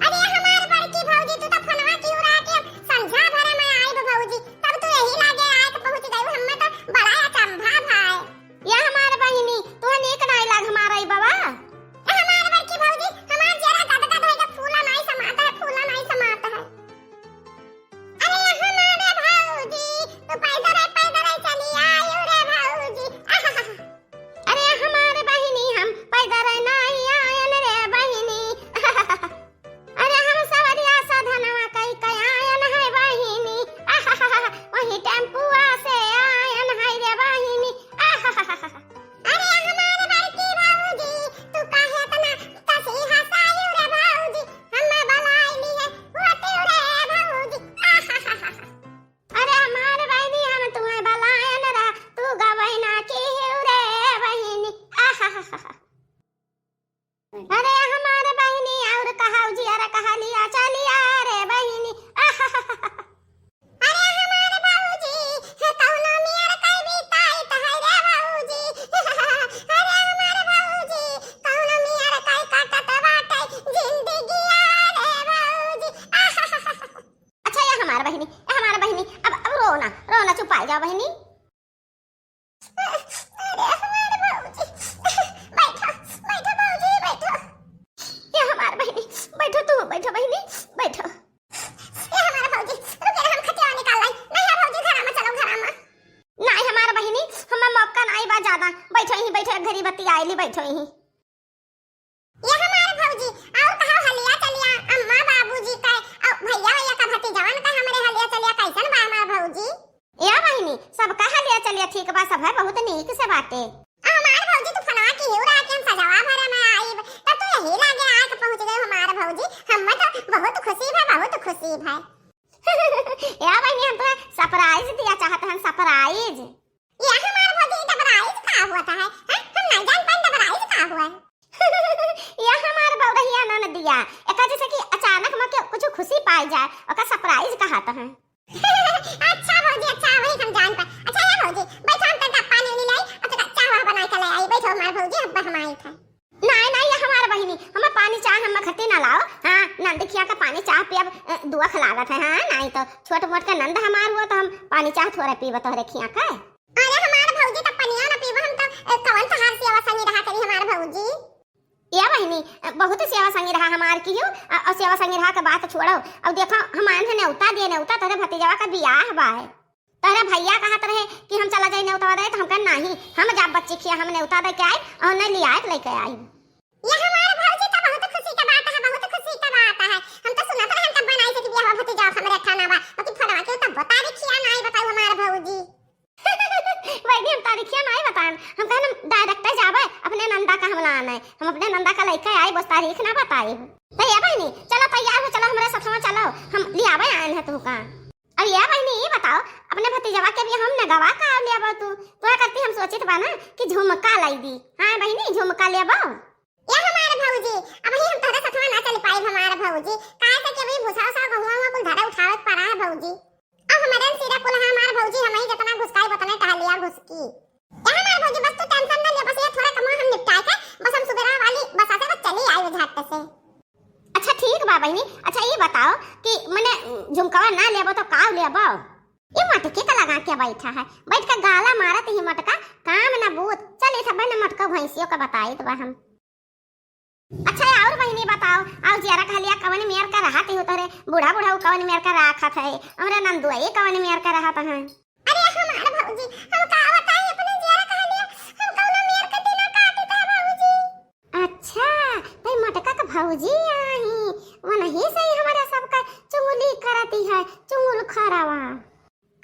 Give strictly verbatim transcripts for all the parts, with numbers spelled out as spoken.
अरे हमार बड़की भौजी, तू तो फोनवा किहू रहा के संझा भरे में आइब भौजी, तब तू यही लागे आए के पहुँच गयू, हम्मे तो बड़ा अचंभा भाई। या हमार बहिनी, तुहे नीक नाई लाग हमार आई बाबा? ए हमार बड़की भौजी, हमार जरा गदगद होई के फूला नाई समात है, फूला नाई समात है। अरे हमार भौजी, तू पैदल है, पैदल है चली आयु रे भौजी। अरे हमार बहिनी, हम पैदल नाई आयन रे बहिनी। अरे हम सवरिया साधनवा कई के आयन है बहिनी। वही टेम्पुआ से आयन है रे बहिनी। अरे हमार बड़की भौजी, तू काहे इतना कसी हंसायु रे भौजी? हम बलाई लिए होती रे भौजी। अरे हमार बहिनी, हम तुहे बलायन रहा, तू गवई ना किहू रे बहिनी। अरे हमार बहिनी, और कहा जियर कहा लिया चलिया रे बहिनी। अरे हमार भौजी, हे कौनो मियर कई बिताई तहै रे भौजी। अरे हमार भौजी, कौनो मियर कई कटत बाटे जिंदगिया रे भौजी। अच्छा, या हमार बहिनी, या हमार बहिनी, अब, अब रो ना, रो ना, चुपाई जाओ बहिनी। अरे हमार भौजी, बैठो, बैठो भौजी, बैठो। या हमार बहिनी, बैठो तू, बैठो बहिनी, बैठो। या हमार भौजी, रुके ना, हम खटिया निकाल लाई। नहीं है भौजी, घरा में चलो, घरा में। नहीं हमार बहिनी, हमें मौका नहीं बा ज्यादा। बैठो यहीं, बैठो, एक घड़ी बतियाई ली, बैठो यहीं। ये हमार भौजी, और कहा हलिया चलिया, अम्मा बाबूजी का, और भैया भैया का भतीजवन का हमरे हलिया चलिया कैसन बा हमार भौजी? या बहिनी, सबका हलिया चलिया ठीक बा, सब है बहुत नीक से बाटे। आ हमार भौजी, तू फोनवा किहू रहा के हम सजवा भरे में आइब, तब तू यही लागे आके पहुँच गई हमार भौजी। हमें तो बहुत खुशी भा, बहुत खुशी भा। या बहिनी, हम तोहे surprise दिया चाहत हन, surprise। या हमार भौजी, surprise का होत है? हैं? हम नहीं जान पाए surprise का हुआ है। या हमार बौरहिया ननदिया, एका जैसे कि अचानक में के कुछ खुशी पाई जाए, ओका surprise कहत हैं। अच्छा भौजी, अच्छा, वही हम जान पाए। अच्छा, या भौजी, बैठो, हम तनका पानी उनी लाई, अब तनका चाह वाह बनाई के ले आई। बैठो हमार भौजी, अब हम आई थे। नाई, नाई, या हमार बहिनी, हमें पानी चाह, हमें खट्टी ना लाओ। हाँ, नंद खिया का पानी चाह पियब, अ, दुख लागत है। हाँ, नाई तो छोट मोट के नंद हमार हुआ तो हम पानी चाह थोड़ा पीब तोहरे खिया का। अरे हमार भौजी, तब पनिया ना पीब हम तो, अ, कवन तोहार सेवा संगी रहा करी हमार भौजी। या बहिनी, अ, बहुत सेवा संगी रहा हमार किहू, अ, और सेवा संगी रहा के बात छोड़ो। अब देखो, हम आन है नेवता दिए, नेवता तोहरे भतीजवा का बियाह बा है। तोहरे भैया कहत रहे कि हम चला जाई नेवतवा दे, तो हम कहे, "नहीं, हम जाब बच्ची खिया, हम नेवता दे के आई और नहीं लियाए के लेके आई।" ये हमारे भौजी का बहुत खुशी का बात है, बहुत खुशी का बात है। हम तो सुनत रहे, हम तब बनाई से कि बियाह भतीजा हमरे खाना बा, बाकी फोनवा के तब तारीखिया नहीं बताऊ हमारे भौजी। वही हम तारीखिया नहीं बताएं, हम कहन हम direct जाबे, अपने नंदा का हम लाने, हम अपने नंदा का लेके आई, बस तारीख ना बताई। तो ये बहिनी, चलो तैयार हो, चलो हमरे साथवा चलो, हम लियावे आए हैं तू का। अब या बहिनी, ई बताओ, अपने भतीजवा के भी हम नगवा का लेबो तू? तोहे करती हम सोचित बा ना कि झुमका लाई दी। हाँ बहिनी, झुमका लेबो। या हमार भौजी, अबही हम तोहरे सथवा ना चल पाइब हमार भौजी, काहे से कि अबही भूसा उसा गहुआ हुआ कुल धरे उठावे के पड़ा है भौजी। अब हमरे सीधा कुल है हमार भौजी, हमही जितना घुसकाई उतने टहलिया घुसकी। ए हमार भौजी, बस तू tension ना ले, बस ये थोड़ा कमवा हम निपटाए के, बस हम सुबेरा वाली बसा से बस चली आइब झट से। अच्छा ठीक बा बहिनी। अच्छा ये बताओ कि मने झुमकवा ना लेबो तो का लेबो? ये मटके का लगा के बैठा है, बैठ के गाला मारत ही मटका, काम ना बूत। चल ये सब ना मटका भैंसियों का बताई तो बा हम। अच्छा, और बहिनी बताओ, और जियरा कहलिया कवन मेर का रहत ही तोहरे बूढ़ा बूढ़ा कवन मेर का राखत है, हमरे नंदुआ ये कवन मेर का रहत है? अरे हमार भौजी, हम का बताई अपने जियरा कहलिया, हम कौनो मेर का दिना काटी था भौजी। अच्छा, तई मटका का भौजी आई, वनही से ही हमारे सबका चुगली करती है, चुगल खरावा।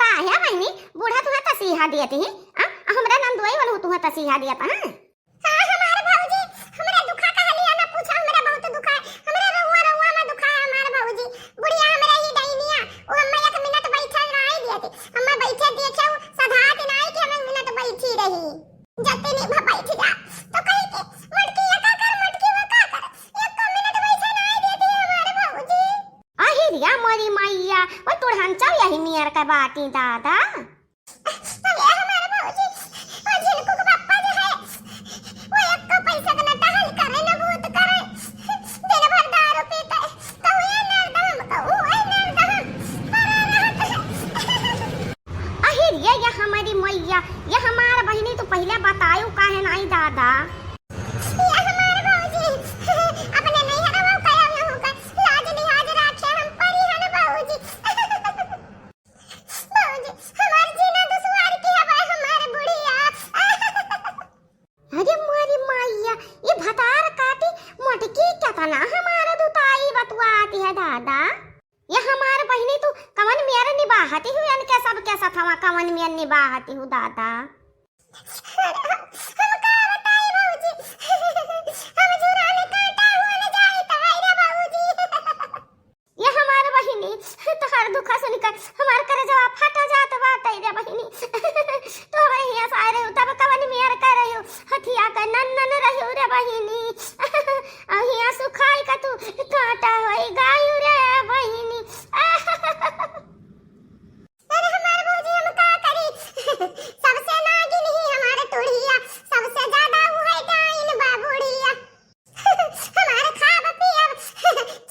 का है बहिनी, बूढ़ा तुहा तसीहा दियत ही, आ, आ हमरा नंदुआई वालू तुहा तसीहा दियत, हाँ? हाँ, हमार भौजी, हमरा दुखा कहलिया ना पूछा, हमरा बहुत दुखा है, हमरा रउआ, रउआ में दुखा है हमार भौजी। बुढ़िया हमरा ही डैनिया, वो हम्मे एक मिनट बैठे नाई दियत, हम्मे बैठे देखे, वो सधात नाई कि हम एक मिनट बैठी रही। जतिनी भ बैठ जा, तो कही कि मोटकी ये का कर, मोटकी वो का कर, एक मिनट बैठे नाई देती हमार भौजी। अहिरिया मोरी मैया, वो तुड़हन चल यही मेर के बाटी दादा। अरे हमारे भौजी, वो झिनकू के पप्पा जो है, वो एको पैसा के ना टहल करे, ना बूत करे, दिन भर दारू पीते, तो दादा, ये हमार बहिनी तू कवन मेर निबाहती हू, इनके सबके सथवा कवन मेर निबाहती हू दादा? हम का बताई भौजी, हम जुरा में कांटा हुआ न जाए ताई रे भौजी। ये हमार बहिनी, तोहर दुख सुन के हमार करेजवा फटा जात बाटे रे बहिनी। तू हमारे हियां से आए रहियो, तब कवन मेर कर रहियो, हथिया के नन्नन रहियो रे बहिनी। आ हियां सुखाई का तू कांटा होई गायु रे बहिनी। अरे हमार भौजी हम का करी, सबसे नागिन ही हमार टुढ़िया, सबसे ज्यादा उहे डाइन बा बुढ़िया। हमार खाब पियब,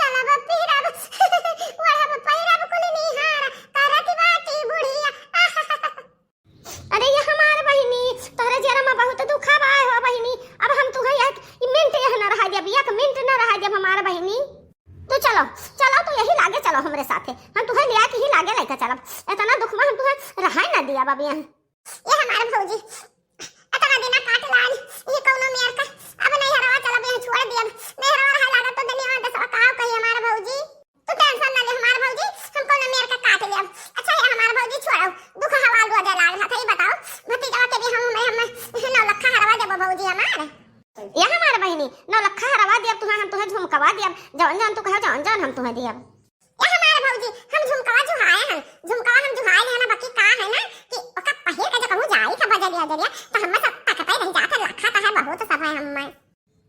चलब फिरब, ओढ़ब पहिरब कुल निहार, करत बाटी बुढ़िया। अरे ये हमार बहिनी, तोहरे जियरा में बहुत दुख बा हो बहिनी। अब हम तुहे एक मिनट यह न रहा देब, एक मिनट न रहा देब हमार बहिनी। तू चलो, चलो तू यही लागे चलो हमरे साथे, हम तुहे लिया के ही लागे लेके चलब। इतना दुख में हम तुहे रहाई ना दिया अब यहाँ। ये हमार भौजी, इतना दिना काट लान, ये कौनो मेर का, अब नैहरवा चलब, यहाँ छोड़ दियब। नैहरवा रहे लागत तो दुनिया में दसवा का कही हमार भौजी। तू tension ना ले हमार भौजी, हम कौनो मेर का काट लेब। अच्छा ये हमार भौजी छोड़ो, दुख हवाल रोजे लाग रहा था, ये बताओ, भतीजवा के भी हम, हम, हम नौलखा हरवा देबो भौजी हमार। ये हमार बहिनी, नौलखा हरवा देब तुहे, हम तुहे झुमकवा देब, जौन जौन तू कहो जौन जौन हम तुहे देब। ए हमार भौजी, हम झुमकवा जुहाए हन, झुमकवा हम जुहाए हन, बाकी का है ना कि ओका पहिर के जो कहूँ जाई था बजरिया जरिया, तो हमें सब तकते रह जात है, लखा तो है, बहुत सब है हमें।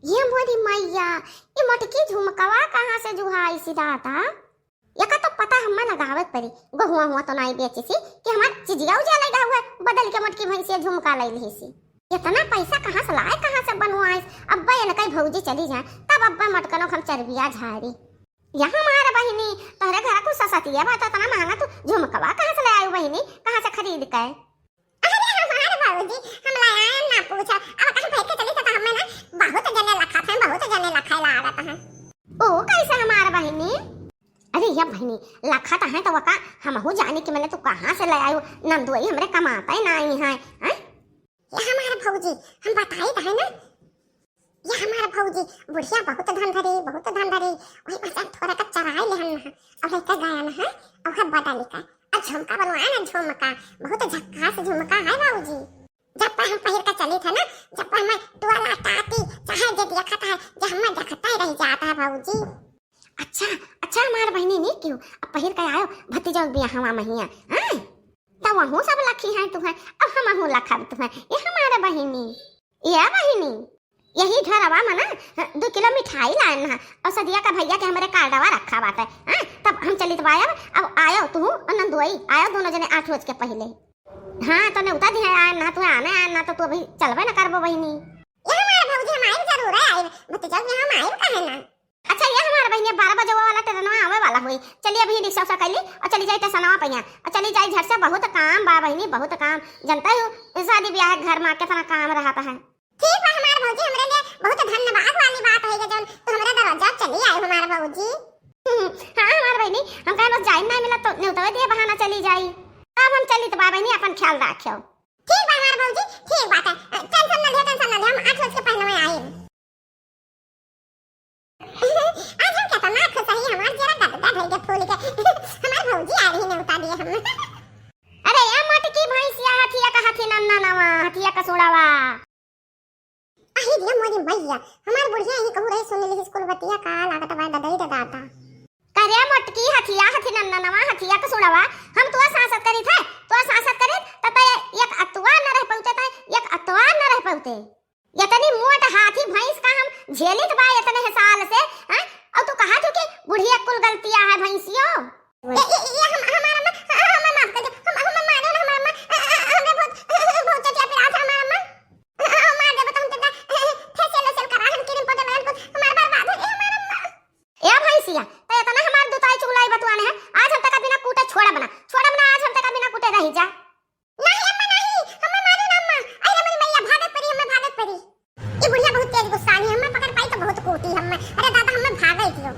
ये मोरी मैया, ये मोटकी झुमकवा कहाँ से जुहाई सी दादा? एका तो पता हमें लगावे के पड़ी, गहुआ हुआ तो नाई बेची सी कि हमार चिजिया उजिया लगा हुआ है, बदल के मोटकी भैंसिया झुमका ले ली सी। इतना पैसा कहाँ से लाए, कहाँ से बनवाए? अब्बा इनका भौजी चली जाए, तब अब्बा मटकनों हम चरबिया झाड़ी। या हमार बहिनी, तोहरे घर कुछ ससतिया बा, तो इतना महंगा तू झुमकवा कहाँ से ले आयु बहिनी, कहाँ से खरीद के? अरे हमार भौजी, हम ले आए ना पूछा, अब कहाँ फेंक के चली तो हमें ना बहुत जने लखा थे, बहुत जने लखा लागत हैं। ओ कैसे हमार बहिनी? अरे या बहिनी, लखा तो है तो वका हमहू जाने कि मैंने तू कहाँ से ले आयु, नंदुआई हमरे कमाता ही ना आई है, हैं? ये हमार भौजी, हम बताई तो है ना, ये हमार भौजी, बुढ़िया बहुत धन धरी, बहुत धन धरी। वही में से थोड़ा का चराई लेहन ना, और लेके गया ना है, और है बदल का। और झुमका बनवाए ना, झुमका, बहुत झक्कास झुमका है भौजी। जब पर हम पहिर के चली थे ना, जब पर हमें टोला टाटी, चाहे जे देखता है, जे हमें देखता ही रह जाता है भौजी। अच्छा, अच्छा हमार बहिनी ने क्यों, अब पहिर के आयो, भतीजा बियाहवा महिया, हाँ? तो वहू सब लखी हैं तुहे, अब हमहू लखब तुहे, ये हमार बहिनी, ये बहिनी। यही घरवा में ना, हाँ, दो किलो मिठाई लान हा, और सदिया का भैया के हमरे कार्डवा रखा बाटे, हाँ, तब हम चलित बायब, अब आयो तू और नंदुआई, आयो दोनों जने आठ रोज के पहले। हाँ, तो नेवता दिहे आए ना, तू आने आए ना, तो तू अभी चलबे ना करबो बहिनी। ये हमार भौजी, हम आइब जरूर है, आइब, भतीजा जी, हम आइब काहे ना। अच्छा, ये हमार बहिनी, बारह बजे वाला ट्रेनवा आवे वाला होई, चलिए अभी रिक्शा उक्शा कर ली और चली जाई स्टेशनवा पे यहाँ, और चली जाई झट से, बहुत काम बा बहिनी, बहुत काम, जनता ही हो, शादी ब्याह घर में कितना काम रहता है। ठीक बा हमार भौजी, हमरे लिए बहुत धन्यवाद वाली बात है, जौन तू हमरे दरवाजा चली आए हमार भौजी। हाँ हमार बहिनी, हम कहे बस जाई ना मिला तो नेवतवे दिए बहाना चली जाई। अब हम चली तो बा बहिनी, अपन ख्याल रखियो। ठीक बा हमार भौजी, ठीक बात है, टेंशन ना लिया, टेंशन ना लिया, हम आठ रोज के पहले में आए। आज हम कितना खुश हई, हमार जरा गदगद होई के फूल के। हमार भौजी आ रही नेवता दिए हम। अरे या मोटकी भैंसिया, हथिया का हथी नन्ना नवा, हथिया का सुड़ावा। अही रे मोरी मैया, हमार बुढ़िया यही कहू रही, सुन ली स्कूल बतिया का लागत बा ददई रे दादा। करे मोटकी हथिया हथी नन्ना नवा, हथिया का सुड़ावा, हम तुआ सांसत करी थे, तुआ सांसत करी त तय एक अतवार न रह पौते, तय एक अतवार न रह पौते। यतनी मोट हाथी भैंस का हम झेलित बा इतने साल से, हैं? और तू कहा थी कि बुढ़िया कुल गलतिया है भैंसियो। ये, ये, ये हम, हमार अम्मा, हाँ, हमें माफ कर दे। हम, हमें मारो ना, हमार अम्मा। अ, अ, हमरे बहुत, बहुत चटिया पिरात है, हमार अम्मा। अ, अ, मार देबो तो हम तेरा, अ, अ, facial वेशियल करा, हम cream powder लगा, कुछ हमार बर्बाद हो गई, हमार अम्मा। ए भैंसिया, तो इतना हमार दुताई चुगलाई बतुआने हैं, आज हम तका बिना कूटे छोड़ब ना, छोड़ब ना, आज हम तका बिना कूटे रही जा। नहीं अम्मा, नहीं, हमें मारो ना अम्मा। अरे मोरी मैया, भागत पड़ी, हमें भागत पड़ी। ये बुढ़िया बहुत तेज गुस्सा है, हमें पकड़ पाई तो बहुत कूटी हमें। अरे दादा, हमें भागे दियो।